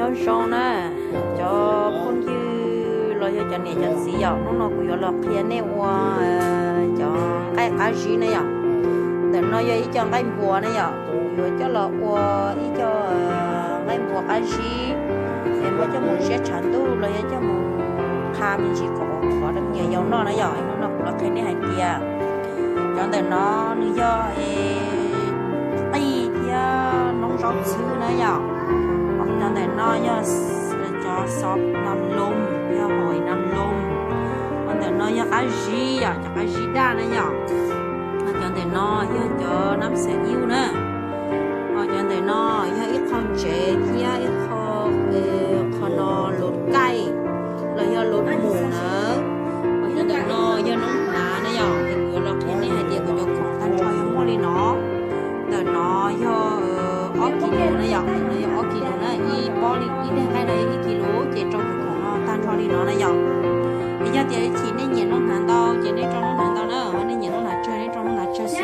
Nyob zoo na, cov phooj ywg los yog cov niam cov txiv yom, hnub no kuv yuav los qhia nej ua cov nqaij qab zib na yom. Ntawm no yog ib co nqaij npua na yom, kuv yuav coj los ua ib co nqaij npua qab zib, es muab coj mus siab tshav ntuj los yog coj mus qha me ntsis kom qhuav rau me nyuam yaus noj na yom. Hnub no kuv los qhia nej hais tias cov ntawm no nws yog qij thiab noob zaub txhwb na yom. Cov ntawm no yog cov xov nam loo, yog hais nam loo. Cov ntawm no yog qab zib yom, cov qab zib daj na yom. Cov ntawm no yog cov nab xav iub na. Cov ntawm no yog ib qho ntsev thiab ib qho, qho no lus kaij los yog lus mus na. Cov ntawm no yog noob hnav na yom, es kuv yuav los qhia nej hais tias kuv cov khoom tag nrho yog muaj li no. Ntawm no yog ob kis lus na yom, ntawm no yog ob kis lus na, ib pob li ib daig nqaij no yog ib kis lus, ces rau kuv khoom no tag nrho li no na yom. Es yog tias ib chim nej nyiam noob hnav ntau ces nej rau noob hnav ntau na, nej nyiam noob hnav tsawg nej rau noob hnav tsawg xwb.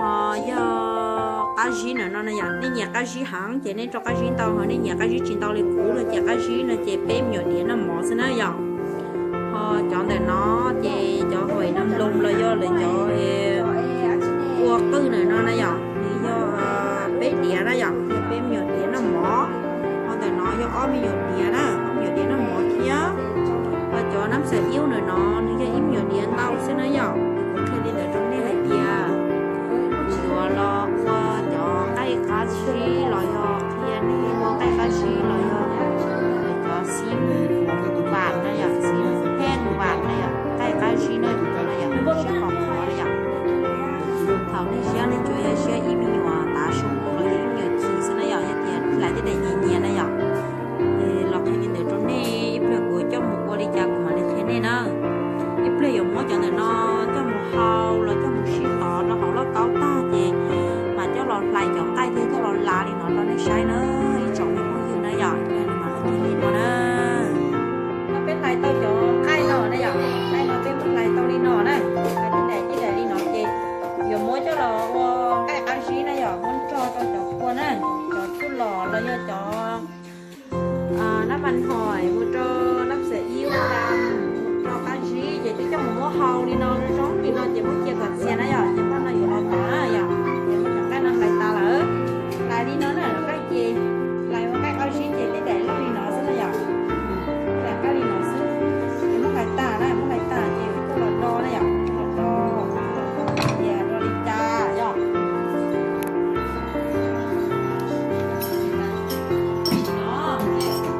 Ho yog qab zib ntawm no na yom, nej nyiam qab zib heev ces nej rau qab zib ntau, ho nej nyiam qab zib tsis ntau li kuv no ces qab zib no ces peb me nyuam diav noj mov xwb na yom. Ho cov ntawm no ces cov hais nam loo los yog lawv cov ua qwj ntawm no na yom, nws yog peb diav na yom, yog peb me nyuam diav noj mov. Ho ntawm no yog ob me nyuam diav na, ob me nyuam diav noj mov thiab. Ho cov nab xav iub ntawm no nws yog ib me nyuam diav ntau xwb na yom. Kuv qhia li ntawd rau nej hais tias kuv yuav los ua cov nqaij qab zib los yog qhia nej ua nqaij qab zib los yog cov xib vam na yom, xib pheej vam na yom, nqaij qab zib na, no yom, siab qhov qhuav na yom. Thaum nej siab nej tsuas yog siab ib me nyuam tav su los yog ib me nyuam chim xwb na yom, yog tias lais tej daim nyias nyias na yom. Los qhia li ntawd rau nej, ib pliag kuv coj mus ua li cas kuv mam li qhia nej na. Ib pliag yuav muab cov ntawm no coj mus hau los coj mus sib tov rau hauv lauj kaub tag ces mam coj los hlais cov nqaij thiab coj los lav li no rau nej saib na, ib tsoom me phooj ywg na yom. Ib pliag mam li qhia nej dua na. Peb hlais tau cov nqaij no na yom, nqaij no peb muab hlais tau li no na, hlais tej daim tej daim li no ces yuav muab coj los ua nqaij qab zib na yom, muab nrog rau cov kua na, cov txuj lom los yog cov nab pas hoim mus rau nab xav iub, mus rau qab zib ces twb coj mus muab hau li no zoo li no ces muab cia kom txias na yom, ces npaj no yuav los tov na yom, ces muab cov nqaij no hlais tas lawm, hlais li no na, nqaij ces hlais ua nqaij qab zib ces tej daim loj li no xwb na yom, tej daim nqaij li no xwb, ces muab hlais tas na, muab hlais tas ces coj los do na yom, coj los do, tias do li cas yom.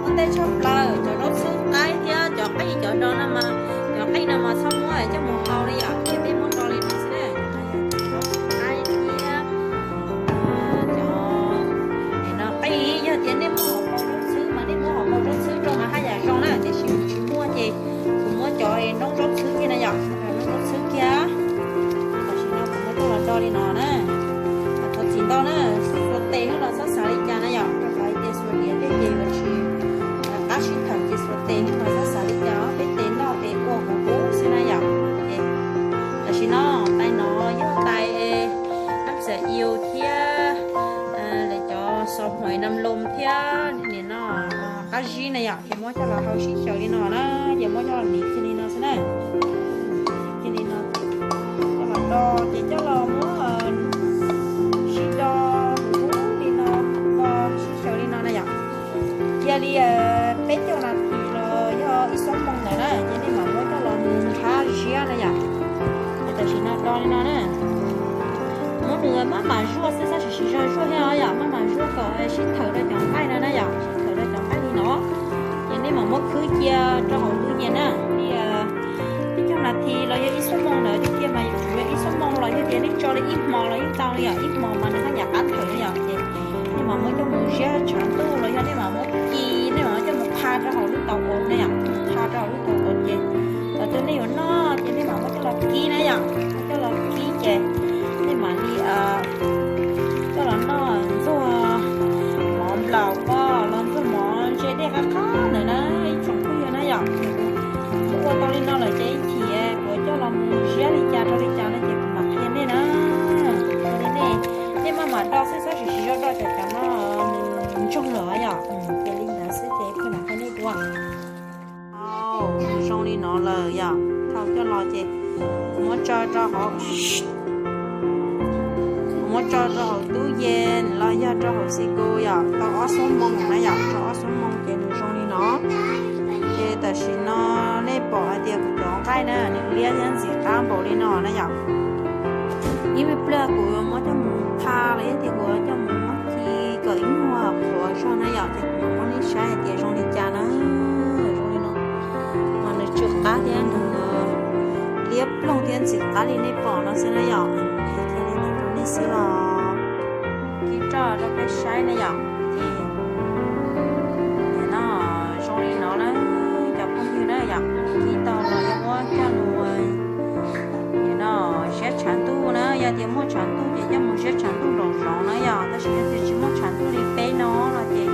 Muab tej tshaj plaws cov zaub txhwb qaib thiab cov qij cov do no mas, cov qij no mas txhob muab coj mus hau li yom, thiab peb muab do li no xwb na. Qaib thiab cov no qij, yog tias nej muaj hauv paus zaub txhwb mas nej muab hauv paus zaub txhwb rau mas haj yam zoo na, tiam sis kuv tsis muaj ces kuv muab cov noob zaub txhwb kiag na yom, noob zaub txhwb kiag. Tam sim no kuv muab coj los do li no na. Thov txim ntau na, xuas tes hnub no txhob xav li cas na yom, rau qhov tias xuas diav tej ces yuav tsis qab sib thawm ces xuas tes hnub no txhob xav li cas, peb tes noj tes ua huv huv xwb na yom. Tam sim no tais no yog tais nab xav iu thiab lawv cov xov hmoov nam loo thiab nim no qab zib na yom, ces muab coj los hau sib xyaw li no na, ces muab coj los hniv kiag li no xwb na. Kiag li no, coj los do ces coj los muab sib do huv huv li no, do sib xyaw li no na yom. Cia li peb caug nas this los yog ib xuab moos ntawd na ces nej mam muab coj los mus nthab ziab na yom. Ces tam sim no do li no na, muab nws maj mam zuaj xwb, txhob sim sim zog zuaj thiab os yom, maj mam zuaj kom sib thawm rau cov nqaij no na yom, sib thawm rau cov nqaij li no. Ces nej mam muab khwb cia rau hauv lub nyias na, li peb caug nas this los yog ib xuab moos ntawd tiag tiag mas yuav tsum yog ib xuab moos los yog tias nej tso li ib hmo los yeej tau li yom, ib hmo mas nws haj yam qab thawm li yom. Ces nej mam muab coj mus ziab tshav ntuj los yog nej mam muab ci, nej mam muab coj mus qha rau hauv lub tau os na yom, qha rau hauv lub tau os ces thaum twg nej yuav noj ces nej mam muab coj los kib na yom, coj los kib ces nej mam li coj los noj ntxuag mov nplaum ko los ntxuag mov ntse dej qab qab ntawd na, ib tsoom phooj ywg na yom. Kuv ua tau li no lawm ces ib chim kuv coj los mus ziab li cas rau li cas no ces kuv mam qhia nej na. Ua li nej, nej maj mam do xwb, txhob sim sim zog do, cov cov no nws ntsoog lawm yom. lawm yom. Thaum coj los ces muab tso rau hauv, muab tso rau hauv tub yees los yog rau hauv xi kus yom, tau ob xuab moos na yom, tau ob xuab moos ces nws zoo li no. Ces tam sim no nej pom hais tias kuv cov nqaij na nws liab thiab ntxim qab npaum li no na yom. Ib me pliag kuv yuav muab coj mus qha los yog tias kuv yuav coj mus muab ci kom ib nyuag qhuav zog na yom, ces kuv mam muab nej saib hais tias zoo li cas na. Zoo li no, mas nws tsw qab thiab nws liab ploog thiab ntxim qab li nej pom no xwb na yom. Ces thiaj li no rau nej xwb los ci roj rau peb saib na yom. Ces no zoo li no na cov phooj ywg na yom, ci tau los yog muab coj mus no siab tshav ntuj na, yog tias muaj tshav ntuj ces coj mus siab tshav ntuj nraum zoov na yom, tab sis yog tias tsis muaj tshav ntuj li peb no no ces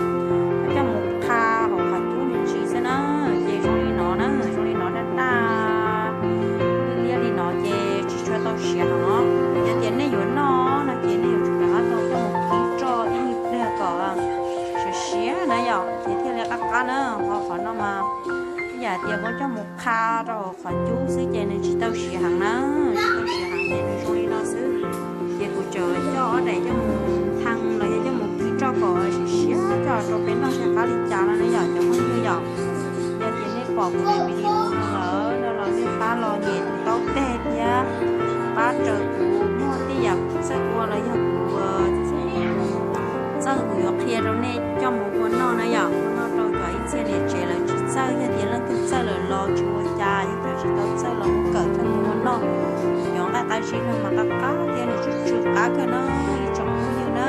coj mus qha hauv qhov cub me ntsis xwb na. Ces zoo li no na, zoo li no daj daj liab li no ces tsis tshua tau siav heev os. Yog tias nej yuav noj no ces nej yuav tsum rov qab tau coj mus kib roj ib me pliag kom siav siav na yom, ces thiaj li qab qab na. Ho qhov no mas ib yam tias muab coj mus qha rau hauv qhov cub xwb ces nws tsis tau siav heev na, tsis tau siav heev ces nws zoo li no xwb. Ces kuv tseem coj ob daim coj mus thee los yog coj mus kib roj kom siav siav coj rau peb noj seb qab li cas no na yom cov phooj ywg yom. Yog tias nej pom kuv daim video no lawm no los nej pab los nyem tus taub teg thiab pab raws kuv muaj tej yam txawj ua los yog kuv txawj kuv yuav qhia rau nej coj mus ua noj na yom, ua noj rau cov ib txhia niam tsev lawv tsis txawj, yog tias leej twg txawj lawm los tsis ua cas, yog tias tsis tau txawj los muab kawm coj mus ua noj. Cov nqaij qab zib no mas qab qab thiab nws tsw tsw qab kawg na ib tsoom phooj ywg na.